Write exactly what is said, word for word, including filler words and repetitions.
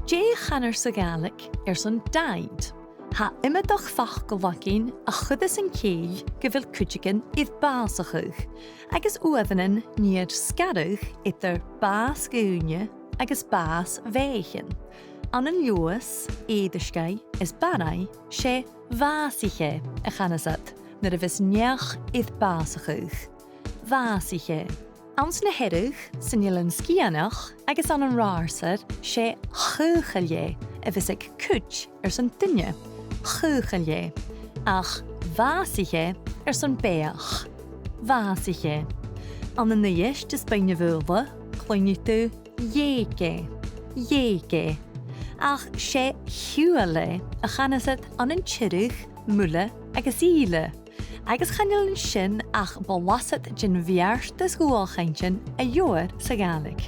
Dè chanar sa Ghàidhlig airson died? Tha iomadach facal againn a chuireas an cèill gu bheil cuideigin air bàsachadh, agus uaireannan nì iad sgaradh eadar bàs dhaoine agus bàs bheathaichean. Ann an Leòdhas, Èirisgeigh is Barraigh, 's e bhàsaich e a chanas iad nuair a bhios neach air bàsachadh. Bhàsaich e. Anns na Hearadh, san Eilean Sgitheanach agus ann an Ratharsair, 's e chaochail e a bhios aig cuid airson duine. Chaochail e. Ach bhàsaich e airson beathach. Bhàsaich e. Ann an Uibhist is Beinn na Faoghla, cluinnidh tu dh'eug e. Dh'eug e. Ach 's e shiubhail e a chanas iad ann an Tiriodh, Muile agus Ìle. Agus chan eil an sin ach blasad den bheartas dhualchainntean a gheibhear sa Ghàidhlig.